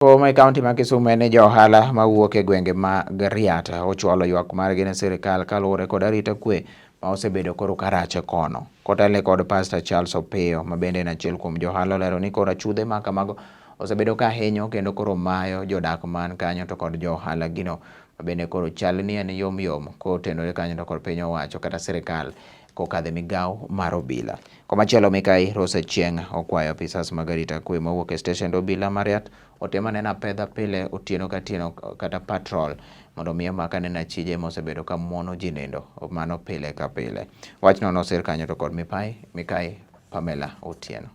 Koma e kaunti ma Kisumu en ni jo ohala mawuok e gwenge mag Riat ochwalo ywak margi ne sirikal kaluwore kod arita kwe ma osebedo koro karache kono. Kotelne kod Pastor Charles Opiyo ma bende en achiel kuom jo ohala olero ni koro achudhe ma kamago osebedo ka hinyo kendo koro mayo jodak man kanyo to kod jo ohala gino ma bende koro chal ni en yom yom kotenore kanyo to kod piny owacho kata sirikal kokadho e migawo mar obila. Komachielo Mikai Rose Achieng' okwayo apisas mag arita kwe mawuok e stesend obila ma Riat otem anena apedha pile otieno ka tieno kata patrol mondo mi omak anena achije mosebedo ka muono ji nindo mano pile ka pile. Wachno nosir kanyo to kod mipai Mikai Pamela Otieno.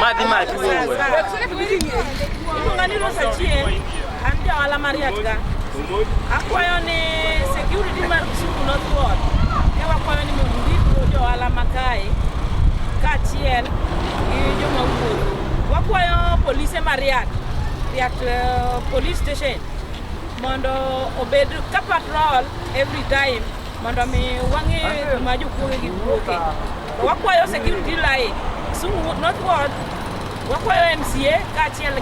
Madhi maki wuowe. Iluonga ni Rose Achieng', an jaohala mar Riat ka. Akwayo ni security mar Kisumu North Ward, ne wakwayo ni mondo urit johala ma kae kaachiel gi joma wuotho. Wakwayo polise ma Riat, Riat police station mondo obed ka patrol every time mondo mi wang'e kuma jokuoge gi wuoke. To wakwayo security line Kisumu North Ward, wakwayo MCA kaachiel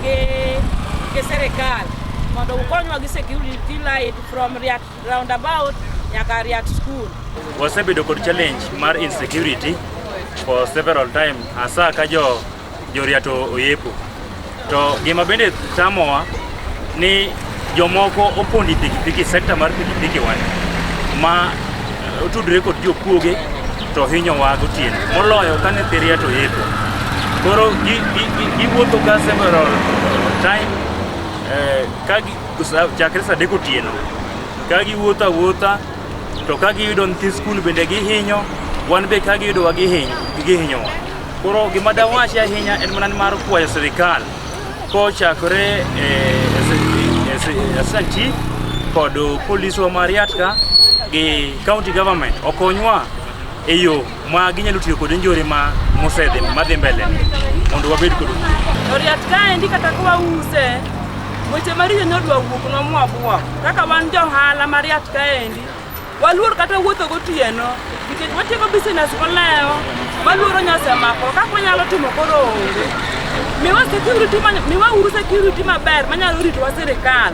gi sirikal mondo ukonywa gi security light from Riat roundabout nyaka Riat school. Wasebedo kod challenge mar insecurity for several time hasa ka jo joriat oyepo. To gima bende tamowa ni jomoko opondi pikipiki, sekta mar pikipiki wani ma otudore kod jokuoge to hinyowa gotieno moloyo ka nyithi Riat oyepo. Koro giwuotho ka several time ka chakre saa 3 otieno ka giwuotho awuotha to ka giyudo nyithi skul bende gihinyo, wan be ka giyudowa gihinyowa. Koro gima dawachi ahinya en mana mar kwayo sirikal kochakore e assistant chief kod poliswa ma Riat ka gi county government okonywa e yo ma ginyalo tiyo kod njore ma mosedhi madhi mbele mondo wabed kod kwe. To Riat kaendi kata ka wause, weche maricho nyodwa wuoknwa mwabuok. Kaka wan johala ma Riat kaendi, waluor kata wuotho gotieno nikech watimo business molewo maluoro nyosemako kaka wanyalo timo koro onge. Miwa security, miwa uru security maber manyalo ritowa sirikal.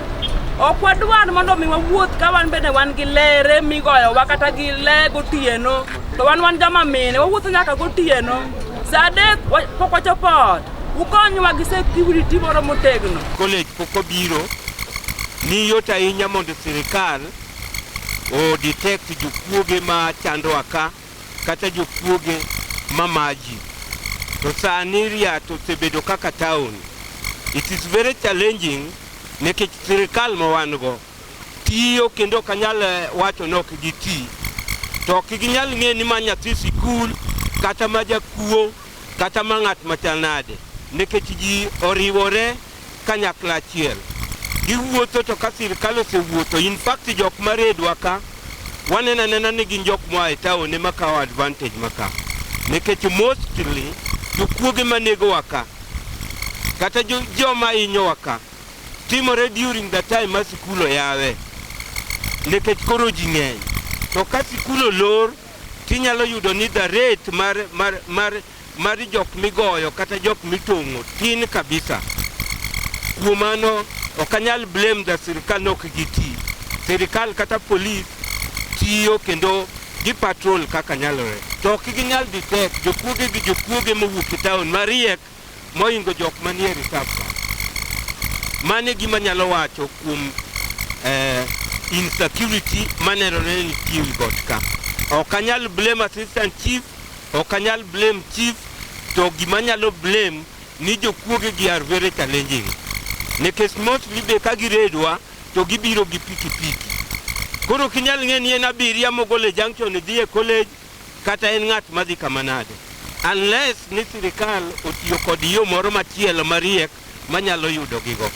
Ok wadwar mondo mi wawuoth ka wan bende wan gi lere migoyowa kata gi le gotieno. To wan joma mine, wawuotho nyaka gotieno. Saa 3 pok wachopo ot. Ukonywa gi security moro motegno. College pok obiro, ni yot ahinya mondo sirikal o detect jokuoge ma chandowa ka kata jokuoge ma maji. To sani Riat osebedo kaka town. It is very challenging nikech sirikal ma wan go tiyo kendo ok anyal wacho ni ok giti. To ok ginyal ng'e ni ma nyathi sikul kata ma jakuo kata ma ng'at machal nade nikech ji oriwore kanyakla achiel. Giwuotho to ka sirikal osewuotho, in fact jok maredwa ka waneno anena ni gin jok moa e town ema kawo advantage ma ka. Nikech mostly jokuoge manegowa ka kata joma hinyowa ka timore during the time ma sikul oyawe nikech koro ji ng'eny. To ka sikul olor tinyalo yudo ni the rate mar jok migoyo kata jok mitong'o tin kabisa. Kuom mano ok anyal blame the sirikal ni ok giti. Sirikal kata police tiyo kendo gi patrol kaka nyalore. To ok ginyal detect jokuoge gi jokuoge mowuok e town mariek mohingo jok manie reserve ka. Mano e gima anyalo wacho kuom insecurity manenore ni nitie wi got ka. Ok anyal blame assistant chief, ok anyal blame chief, to gima anyalo blame ni jokuoge gi are very challenging. Nikech mostly be ka giredwa to gibiro gi pikipiki. Koro ok inyal ng'e ni en abiria mogolo e junction dhi e college kata en ng'at madhi kama nade. Unless ni sirikal otiyo kod yo moro machielo mariek manyalo yudo gigo.